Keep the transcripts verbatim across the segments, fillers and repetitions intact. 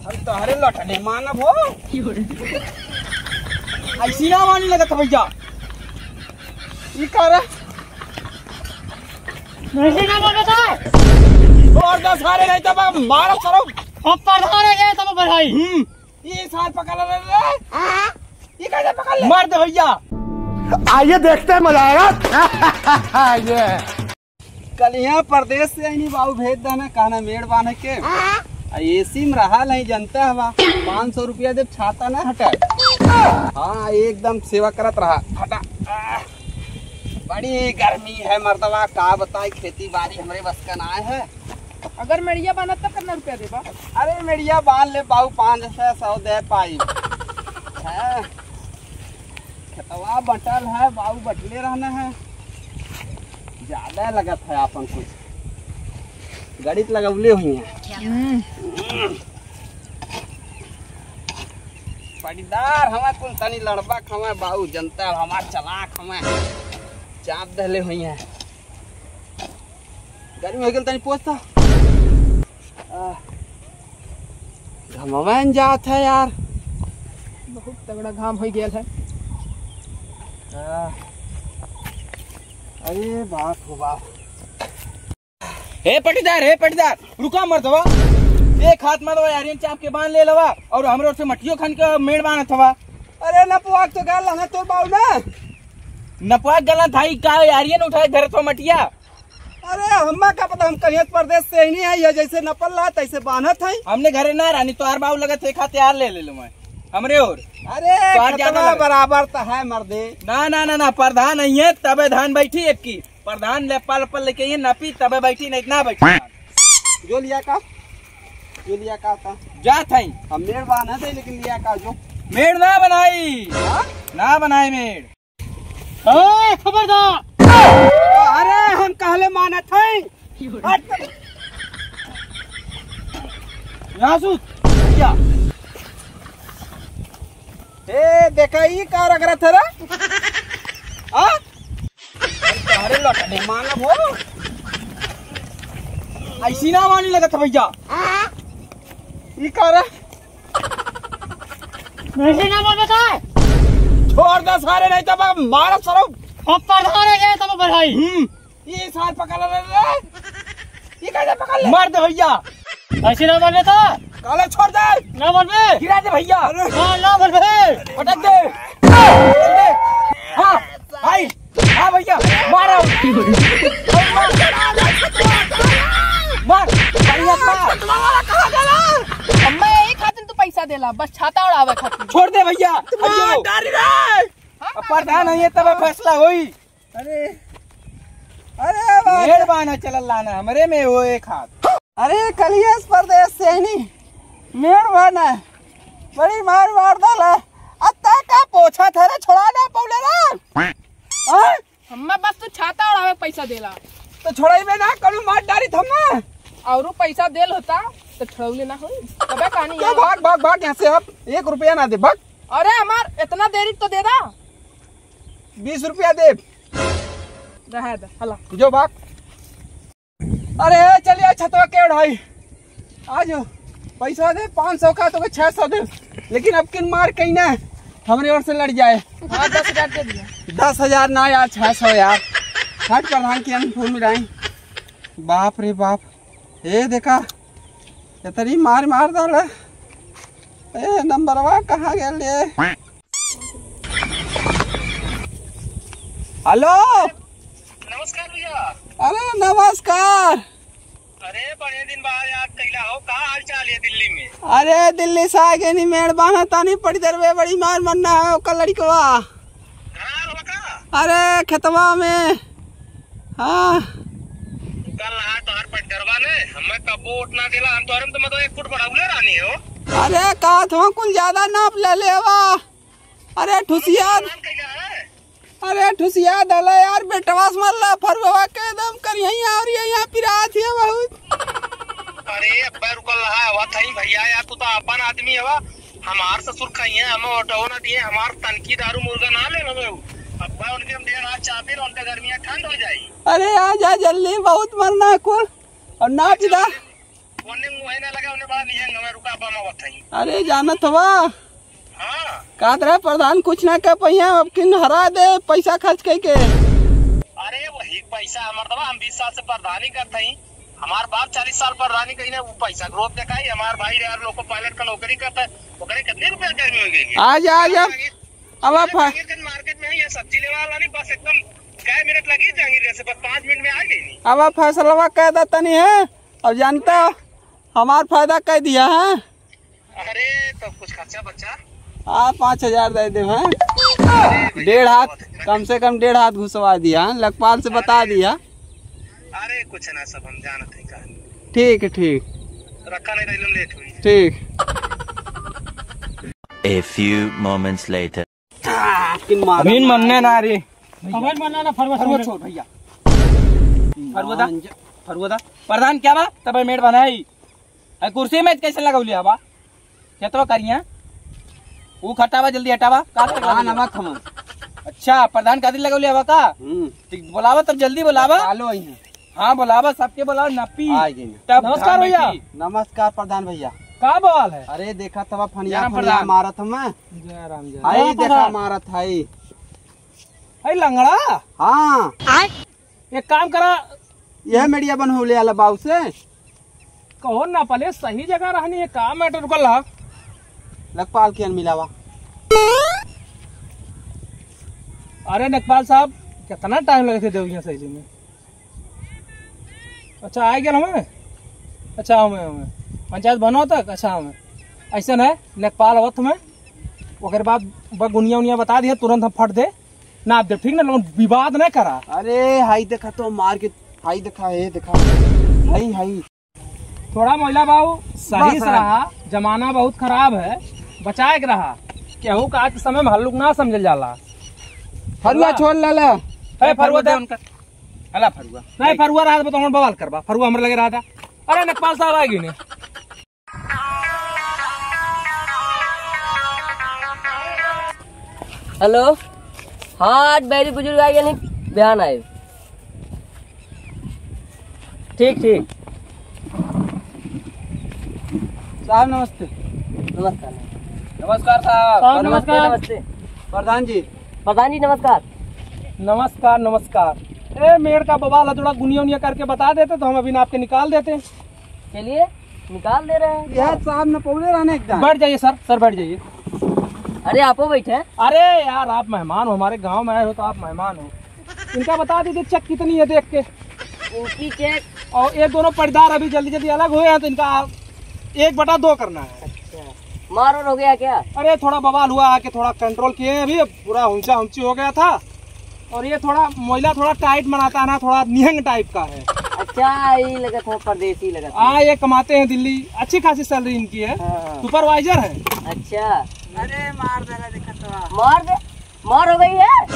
अरे तोहरे लटने मानब हो। ऐसी ना मानी लगत भैया। ई का रे? ऐसी ना मानत है। छोड़ दे सारे, नहीं तो मैं मारब सारो। अब पढ़ा रहे हैं तब बढ़ाई। हम्म। ये सार पकड़ ले रे। ये कैसे पकड़ ले? मार दे भैया। आइए देखते हैं, मजा आएगा। ये कल यहाँ परदेस से आईनी बाबू भेज देना, कहना मेड़ बांधे के। आ एसी में रहा नहीं, जनता हवा, पाँच सौ रुपया देब, छाता ना हटा। हाँ, एकदम सेवा करत रहा। हटा। बड़ी गर्मी है मर्दवा, का बताई, खेती बाड़ी हमरे बस का ना है। अगर मेड़िया बांधत त कितना रुपया देबा? अरे मेड़िया बांध ले बाबू, पाँच सौ, सौ दे पाई। हाँ। खेतवा बटल है, बाबू बटले रहना है। ज्यादा लगत है आपन कुछ। गणित लगौले हुई है। हम्म। पटीदार हमें कुल तनी लड़बा खवे बाबू, जनता हमार चलाक हमें चाप दहले हुई है। गर्मी हो गेल, तनी पोछ तो। आ, घमवा न जात है यार। बहुत तगड़ा घाम हो गेल है। आ, अरे बाप हो बाप। हे पटीदार, हे पटीदार, रुका मर्दवा। एक हाथ में तो यारियन चाप के बांध ले लवा और हमरे ओर से मटियो खान के मेड़ बांधत हवा। अरे नपवा तो गाल ना तोर बाऊ ना। नपवा गलत है का, यारियन उठाए धरत हो मटिया। अरे हम्मा का पता, हम कहीं परदेस से ही नहीं आई है, जैसे नपल ला तैसे बांधत है। हमने घरे ना रहनी, तोहार बाऊ लगत है, खाते हार ले ले लो मैं हमरे ओर। अरे तोहार ज्यादा खेतवा लगत। बराबर तो है मर्दे। ना ना ना ना, प्रधान नहीं है तबे धान बैठी एक की। प्रधान ले पल पल लेके ये नपी तबे बैठी, नहीं ना बैठी। जो लिया का, जो लिया का का। जात है। हम मेड़ बांधत है लेकिन लिया का जो। मेड़ ना बनाई। हाँ? ना बनाई मेड़। ए, खबरदार! अरे, हम कहले मानत हई। हट। यासु, क्या? ए, देखा, ई का रगड़त है रे? हाँ? अरे, लटने मानब हो। ऐसी ना मानी लगत है भैया। ई का रे? वैसे ना बोल बता। छोड़ दे सारे, नहीं तो मैं मारा सरो। अब पढ़ा रहे हैं तब बढ़ाई। हम्म। ये सार पकड़ ले रे। ये कैसे पकड़ ले? मार दे भैया। ऐसे ना बोल बता। काले छोड़ दे। ना बोल बे। गिरा दे भैया। अरे। ना, ना बोल बे। पटक दे। पटक दे। हाँ, भाई। हाँ भैया, मारो। मार, बढ़िया मार। अम्मा, यही खातिर तू पैसा देला, बस छाता उड़ावे खातिर। छोड़ दे भैया। मार अयो। डाली रे। हाँ, अब प्रधान है, तब फैसला होई। अरे, अरे बाप। मेड़ बाना चलल लाना, हमरे में हो एक हाथ। अरे, कलियस परदेस से है नी, मेड़ बाना, बड़ी मार मार डाला। अब तै का पोछा था रे, छोड़ा ना पौले रे। हाँ? हम्मा बस तू छाता उड़ावे पैसा देला। तो छोड़ाई में ना करू, मार डारी थम्मा। औरू पैसा देल होता तो छोड़ौले ना होई। तबे कहानी तो है। भाग, भाग, भाग यहाँ से, अब एक रुपया ना दे, भाग। अरे हमार इतना देरी तो दे दा। बीस रुपया दे। रहे दे, हला। जो भाग। अरे चलिए, छतवा के उड़ाई। आज पैसा दे, पाँच सौ का तो छह सौ दे, लेकिन अब किन मार कहीं ना हमरे ओर से लड़ जाए। हाँ, दस हजार दे दिया। दस हजार ना यार, छह सौ यार। हट प्रधान की हम फोन मिलाएं। बाप रे बाप, ए देखा, इतनी मार मार डाला। ए नंबरवा कहाँ गेल रे? हेलो। नमस्कार भैया। अरे नमस्कार। अरे बड़े दिन बाद याद कैला हो, का हाल चाल है दिल्ली में? अरे दिल्ली से आगे नहीं मेड़ बाना तानी पड़ी दरवे बड़ी मार मरना है ओकर लड़कवा। घर हो का? अरे खेतवा में। हाँ। कल रहा तोहर पटगरवा ने, हमें कबो वोट ना दिला, हम तोहरे में तो मतलब एक फुट बढ़ाउले रहनी हो। अरे का थो कुल ज्यादा नाप ले लेवा। अरे ठुसिया। नाम कैला है? अरे ठुसिया दला यार, बेटवा से मरला फरुआ के दम कर यहीं और ये यहाँ पिरात है बहुत। अरे अब्बा रुकल रहा, हवा थई भैया यार, तू तो अपन आदमी हवा। हमार ससुर खइए, हमें ओटो ना दिए, हमार तनकी दारू मुर्गा ना ले हमें उ। अब्बा उनके हम देर रात चापी, उनके गर्मियाँ ठंड हो जाई। अरे आ जा जल्दी, बहुत मरना है कुल। और ना पिदा। ओने मुँह ना लगा, ओने बड़ा नियंग हमें रुका, अब हम आवत हई। अरे जानत हवा? हाँ। कहत रहे प्रधान कुछ ना कह पहिया, अब किन हरा दे पैसा खर्च कइके। अरे वही पैसा हमार दवा, हम बीस साल से प्रधानी करत हई। हमार बाप चालीस साल प्रधानी कहीं ना, वो पैसा ग्रोथ देखा ही। हमार भाई यार लोको पायलट का नौकरी करता है, ओकरे कितने रुपया गर्मी हो गई है? आ जा, आ जा। अब आप मार्केट में है, ये सब्जी लेवा वाला नहीं, बस एकदम छह मिनट लगी जाएंगे जैसे, बस पाँच मिनट में आ गई नहीं। अब आप फैसलवा कह देता नहीं है, अब जानता हमार फायदा कह दिया है। अरे तो कुछ खर्चा बर्चा? हाँ, पाँच हजार दे दे हैं। अरे भैया, डेढ़ हाथ, बहुत है। कम से कम डेढ़ हाथ घुसवा दिया है, लखपाल से बता अरे, दिया। अरे कुछ ना, सब हम जानत है का। ठीक है, ठीक। रखा नहीं तो एकदम लेट हुई। ठीक। A few moments later. किन मारा अभी मारा। मनना ना रे। अबे मनना ना, फरवा फरवा छोड़। छोड़ भैया। फरवा दा, फरवा दा। प्रधान क्या बा? तब मेड़ बनाई। ए, कुर्सी में कैसे लगौले हवा? खेतवा करिया। ऊ हटावा, जल्दी हटावा। का तक हाँ, लगौले? नमक हम। अच्छा, प्रधान खातिर लगौले हवा का? हम्म। ठीक, बोलावा तब, जल्दी बोलावा। आलो आई हैं। हाँ, बोलावा, सबके बोलावा, नापी। आ गए। तब नमस्कार धान भैया। बैठी। नमस्कार प्रधान भैया। का बवाल है? अरे देखा तब फनिया, जय राम फनिया प्रधान। मारत हमें। जय राम, जय राम। हाय जय राम देखा प्रधान। मारत है। हाय लंगड़ा। हाँ। एक काम करा। यह मीडिया बनौले आला बाबू से। कहो ना, पहले सही जगह रहनी है, काम मैटर रुकल रहा। लखपाल के मिलावा। अरे लेखपाल साहब, कितना टाइम लगे थे देवगिया सैली में? अच्छा, आ गया हमें। अच्छा, हमें, हमें पंचायत भवन तक। अच्छा, हमें ऐसा है, लेखपाल आवत हमें, ओकर बाद बगुनिया उनिया बता दिया, तुरंत हम फट दे नाप दे, ठीक ना? लोगन विवाद ना करा। अरे हाई देखा तो मार के, हाई देखा, हे देखा, हाई, हाई। थोड़ा मोहला बाबू, सही बस से है। रहा, जमाना बहुत खराब है, बचाए के रहा। केहू का आज के समय में हल्लुक ना समझल जाला। फरुआ छोड़ ला, ला। ए, फरुआ दे। हला फरुआ। नहीं, फरुआ रहा तो हम बवाल करबा, फरुआ हमरे लगे रहा था। अरे लेखपाल साहब आ गए ने। हेलो, हाँ, आज बैरी बुजुर्ग आ गए, बिहान आए। ठीक, ठीक। साहब नमस्ते। नमस्कार। नमस्कार साहब। साहब नमस्ते, नमस्कार। नमस्ते। प्रधान जी। प्रधान जी नमस्कार। नमस्कार, नमस्कार। ए, मेड़ का बवाल है, थोड़ा गुनिया उनिया करके बता देते तो हम अभी नाप के निकाल देते। चलिए, निकाल दे रहे हैं। यह साहब न पौले रहने एकदम। बैठ जाइए सर, सर बैठ जाइए। अरे, आपो बैठे। अरे यार, आप मेहमान हो, हमारे गांव में आए हो तो आप मेहमान हो। इनका बता दीजिए चेक कितनी है देख के। Copy check. और ये दोनों पटदार अभी जल्दी जल्दी अलग हुए हैं तो इनका एक बटा दो करना है। अच्छा, मार और हो गया क्या? अरे थोड़ा बवाल हुआ आके, थोड़ा कंट्रोल किए हैं अभी, पूरा हुंचा हुंची हो गया था। और ये थोड़ा मोइला थोड़ा टाइट बनाता है ना, थोड़ा निहंग टाइप का है। अच्छा, ये लगा था परदेसी लगा था। हाँ, ये कमाते हैं दिल्ली, अच्छी खासी सैलरी इनकी है। हाँ। सुपरवाइजर है। अच्छा। अरे मार दे रहा, देखा तो। मार दे, मार हो गई है।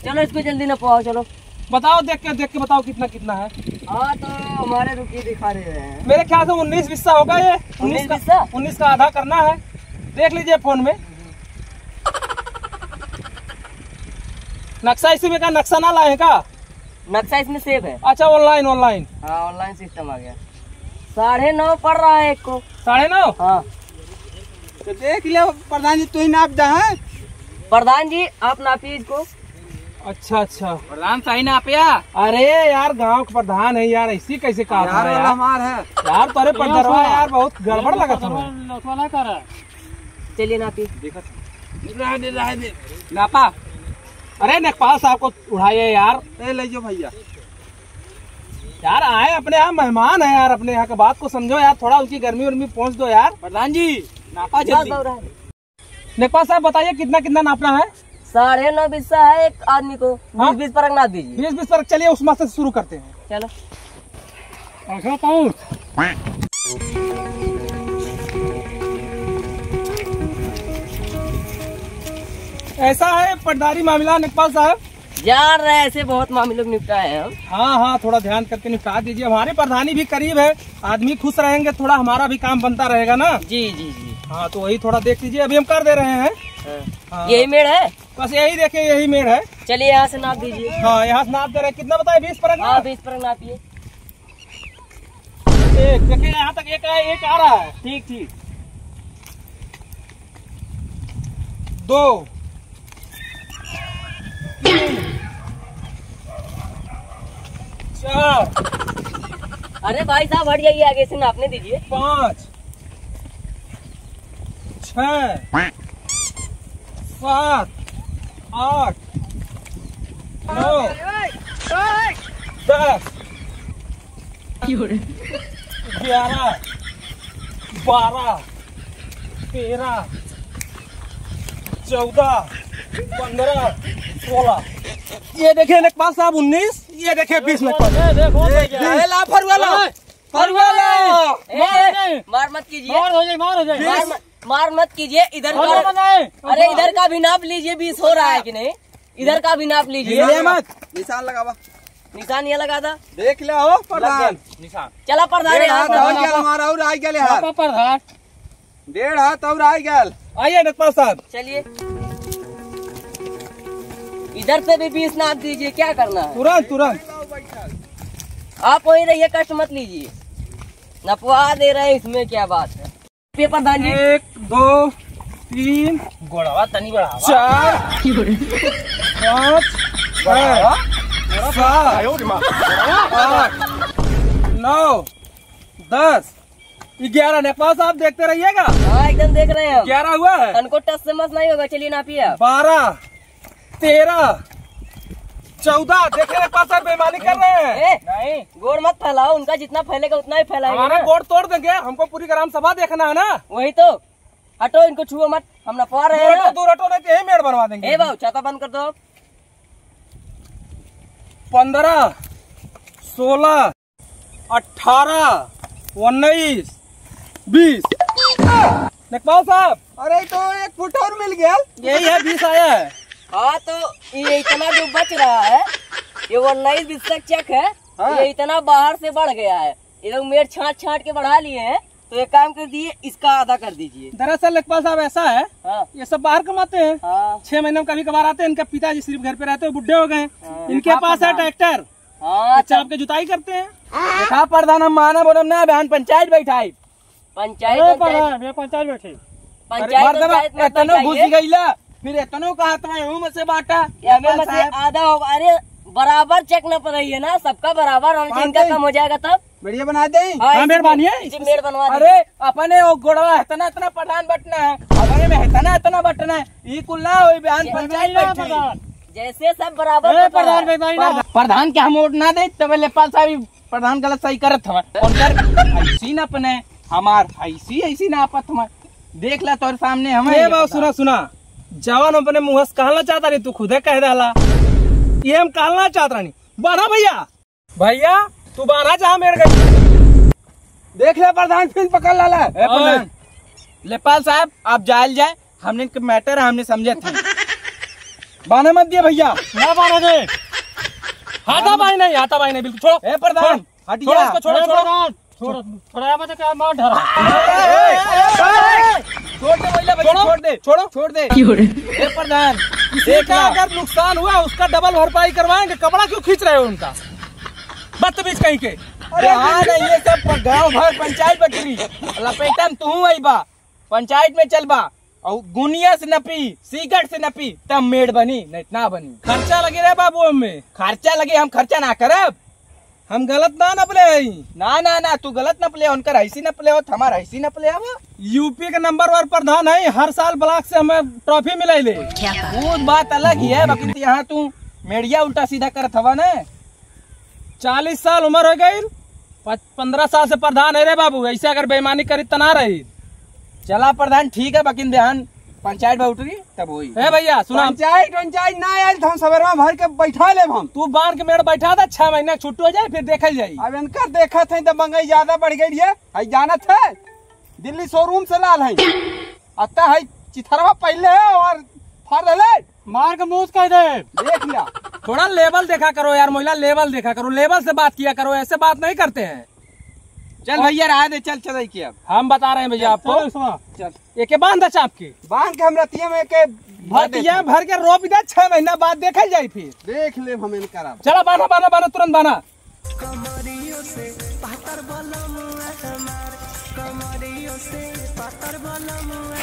चलो इसको जल्दी ना पवाओ, चलो। बताओ, देख के, देख के बताओ कितना, कितना है। हाँ, तो हमारे रुपये दिखा रहे हैं। मेरे ख्याल से उन्नीस बिस्सा होगा ये। उन्नीस उन्नीस का, बिस्सा? उन्नीस का आधा करना है, देख लीजिए फोन में। नक्शा इसी में का, नक्शा ना लाए का? नक्शा इसमें सेव है। अच्छा, ऑनलाइन, ऑनलाइन। हाँ, ऑनलाइन सिस्टम आ गया। साढ़े नौ पड़ रहा है एक को। साढ़े नौ? हाँ। तो देख ले प्रधान जी, तू ही नाप दा है। प्रधान जी, आप नापिए इसको। अच्छा, अच्छा। प्रधान सही नापिया। अरे यार, गांव का प्रधान है यार, ऐसी कैसे कहा यार, था यार? हमार है। यार, तोरे पद्दरवा यार, बहुत गड़बड़ लगत हमें। चलिए नापी। देखा था। रहे दे, रहे दे। नापा। अरे, लेखपाल साहब को उठाइए यार। ए, ले जाओ भैया। यार, आए अपने यहाँ मेहमान है यार, अपने यहाँ के बात को समझो यार, थोड़ा उनकी गर्मी उर्मी पहुँच दो यार। प्रधान जी, नापा बस जल्दी। हो रहा है। लेखपाल साहब, बताइए कितना कितना नापना है? साढ़े नौ बिस्सा है एक आदमी को। हाँ? बीस बीस परक नाप दीजिए। बीस बीस परक, चलिए उस मासे से शुरू करते हैं। चलो। ऐसा पाऊँ। ऐसा है पटदारी मामला लेखपाल साहब। जान रहे, ऐसे बहुत मामलों को निपटाए हैं हम। हाँ, हाँ, थोड़ा ध्यान करके निपटा दीजिए। हमारे प्रधानी भी करीब है, आदमी खुश रहेंगे, थोड़ा हमारा भी काम बनता रहेगा ना। जी, जी, जी। हाँ, तो वही थोड़ा देख लीजिए, अभी हम कर दे रहे हैं। हाँ। हाँ। यही मेड़ है? बस यही देखिए, यही मेड़ है। चलिए, यहाँ से नाप दीजिए। हाँ, यहाँ से नाप दे रहे हैं। कितना बताए? बीस परक ना? हाँ, बीस परक नापिए। एक, देखिए यहाँ तक एक आया, एक आ रहा है। ठीक, ठीक। दो, तीन, चार। अरे भाई साहब, हट जाइए, आगे से नापने दीजिए। पाँच, छः, सात, आठ, नौ, दस, ग्यारह, बारह, तेरह, चौदह, पन्द्रह, सोलह। ये देखिए लेखपाल साहब उन्नीस, ये देखिए बीस लेखपाल। ए, देखो, एक, देखो। ए, ला फरुआ ला। ए, फरुआ ला। ए, मार, मार मत कीजिए। मार हो जाए, मार हो जाए। बीस। मार मत, मार मत कीजिए। इधर का, अरे, इधर का भी नाप लीजिए, बीस हो रहा है कि नहीं? इधर का भी नाप लीजिए। हिलिया मत। निशान लगावा। निशान ये लगा दा। देख ले हो प्रधान। निशान। चला प्रधान, डेढ़ यहाँ हाथ पर और बना। गया हमारा और आ गया ले हाथ। प्रधान। डेढ़ हाथ और आ गया। आइए लेखपाल साहब। चलिए। इधर से भी बीस नाप दीजिए, क्या करना है? तुरंत, तुरंत। आप वहीं रहिए, कष्ट मत लीजिए। नपवा दे रहे हैं, इसमें क्या बात है? पेपर दान जी। एक, दो, तीन, गोड़वा तनी बढ़ावा। चार, पाँच, छः, सात, आठ, नौ, दस, ग्यारह। लेखपाल साहब देखते रहिएगा। हाँ, एकदम देख रहे हैं हम। ग्यारह हुआ है। तनको टस से मस नहीं होगा, चलिए नापिए आप। बारह, तेरह, चौदह। देखे लेखपाल साहब बेईमानी कर रहे हैं। ए, नहीं। गोड़ मत फैलाओ, उनका जितना फैलेगा उतना ही फैलाएंगे हमारा ना। गोड़ तोड़ देंगे, हमको पूरी ग्राम सभा देखना है ना। वही तो। हटो, इनको छुओ मत, हम नपवा रहे हैं दूर हटो, ना। दूर हटो, नहीं तो यही मेड़ बनवा देंगे। ए बाबू, छाता बंद कर दो। पन्द्रह, सोलह, अठारह, उन्नीस, बीस। लेखपाल साहब। अरे, तो एक फुट और मिल गया। यही है, बीस आया है। हाँ, तो ये इतना जो बच रहा है, ये उन्नीस बीस तक चेक है, हाँ। ये इतना बाहर से बढ़ गया है। ये लोग मेड़ छांट छांट के बढ़ा लिए हैं, तो एक काम कर दिए, इसका आधा कर दीजिए। दरअसल लेखपाल साहब ऐसा है, हाँ। ये सब बाहर कमाते हैं, हाँ। छह महीने में कभी कभार आते हैं। इनके पिताजी सिर्फ घर पे रहते हैं, बुढ़े हो गए हैं। हाँ। इनके पास है ट्रैक्टर, हाँ, अच्छा, आपके जुताई करते हैं। देखा प्रधान, हम माना बोलम ना, बहन पंचायत बैठाई। पंचायत, ए, पंचायत। प्रधान, ये पंचायत बैठी। पंचायत, अरे, मर्दवा, पंचायत मत इतनो घुस बैठाइए। गईला, फिर इतनो कहा तुम्हें हूँ में से बांटा। ये हमें में से साहब। आधा होगा। अरे, बराबर चेक न पर रही है ना, सबका बराबर होना चाहिए, बांट इनका दे। कम हो जाएगा तब। बढ़िया बना दे। हाँ, हाँ, इसी मेड़ में, बांधिए। इसी मेड़ बनवा दे। अरे, अपने वो गोड़वा इतना, इतना प्रधान बटना है, अपने में इतना, इतना बटना है, ई कुल ना होई, बहन पंचायत बैठी। जैसे सब बराबर ए, पता प्रधान है। भाई, भाई, ना। प्रधान, प्रधान के हम वोट ना दे, तबे लेखपाल साहब ई प्रधान गलत सही करत हवा। उनकर हैसी न अपने, हमार हैसी, हैसी ना आपत हवा। देख ला तोर सामने हमें ए ये बाबू, पता। सुना, सुना। जवान अपने मुँह से कहल ना चाहता रही, तू खुदे कह देला। ये हम कहल ना चाहत रहनी। बांधा भैया। भैया, तू बांधा जहाँ मेड़ गई। देख ले प्रधान, फिर पकड़ लाला। ए प्रधान, लेखपाल साहब, आप जायल जाए, हमने के मैटर है, हमने समझे थे। बांधा मत दिए भैया। ना बांधा दे। हाथापाई नहीं, हाथापाई नहीं, बिल्कुल छोड़ो। ए प्रधान, छोड़ो। हट छोड़ो जा। इसको, छोड़ो, ए छोड़ो। प्रधान, छोड़ो, छोड़ो, मत क्या मार ढाला। ए, ए, ए, ए, छोड़ दे भैया, भैया, छोड़ो, छोड़ दे, छोड़ो। छोड़ दे। क्यों रे? ए प्रधान, किसी देख का ला। अगर नुकसान हुआ, उसका डबल भरपाई करवाएंगे। कपड़ा क्यों खींच रहे हो उनका? बदतमीज कहीं के। अरे हाँ, नहीं, ये सब गाँव भर पंचायत बटरी। लपेटन तू आई बा, पंचायत में चल बा। और गुनिया से नपी, सिगरेट से नपी, तब मेड़ बनी, नहीं ना बनी। खर्चा लगे रे बाबू हमें। खर्चा लगे, हम खर्चा ना करब। हम गलत ना नपले हई। ना, ना, ना, तू गलत नपले, उनकर हैसी नपले हो, हमार हैसी नपले हो। यूपी के नंबर वन प्रधान है, हर साल ब्लॉक से हमें ट्रॉफी मिलाइले। वो बात अलग ही है, बाकी तो यहाँ तू मेड़िया उल्टा सीधा करत हवा ना। चालीस साल उम्र हो गई, प-, पन्द्रह साल से प्रधान है रे बाबू, ऐसे अगर बेईमानी करी त ना रही। चला प्रधान, ठीक है, बाकिन बिहान पंचायत बैठरी तब होई। ए भैया, सुना। पंचायत वंचायत ना आयल त हम सवेरवा भर के बैठा लेब हम। तू बांध के मेड़ बैठा दे, छह महीना के छुट्टी हो जाए, फिर देखल जाई। अब इनकर देखत है दबंगई ज्यादा बढ़ गई है, है जानत है, दिल्ली शोरूम से लाल है। अत्ता है चिथरवा पहले है और फाड़ देले। मार के मूस कह दे। देख लिया। थोड़ा लेवल देखा करो यार, महिला, लेवल देखा करो, लेवल से बात किया करो, ऐसे बात नहीं करते हैं। चल भैया, रहा दे, चल, चल, की अब। हम बता रहे हैं भैया आपको। चल, सुना। चल। ये के बांध दे चाप के। बांध के हम रतिया में के भर देते हैं। भर के रोप दे, छह महीना बाद देखल जाई फिर। देख ले हम इनकर अब। चला बांधा, बांधा, बांधा, तुरंत बांधा। से पातर बलमुआ हमार, कमरियो से पातर बलमुआ